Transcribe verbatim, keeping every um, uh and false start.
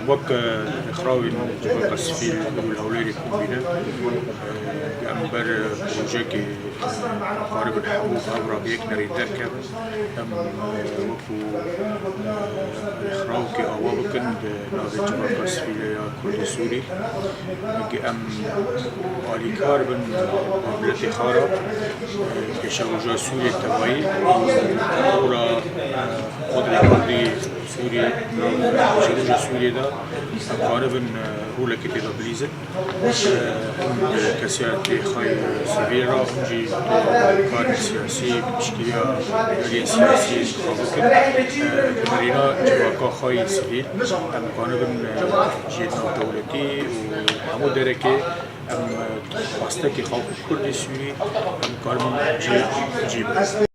Wek, e, rêxrawên Civaka Sivîl û Hewlêrê komîne, e, em ber, e, projeyekê karibin hemû hev re bi yek derê derkevin. Em, e, wekû, e, rêxrawkê awa bikin di navê Civaka Sivîl ya Kurdê Sûrî. Em alîkar bin, e, miletê xwe re, e, pêşeroja Sûriyê tevayî û ora, e, Qodrê Kurdî Sûriyê, pêşeroja Sûriyê de em karibin, e, rolekê tê de bilîzin. E, hûn bi kesiyetê xwe yê sivîl re, hûn jî karên siyasî, piştgiriya aliyên siyasî xwe bikin. E, li birîna civaka xwe yê sivîl em karibin, e, cihê navdewletî û hemû derekê em, e, astekê xwe wekû Kurdê Sûrî em karibin cî, cî bin.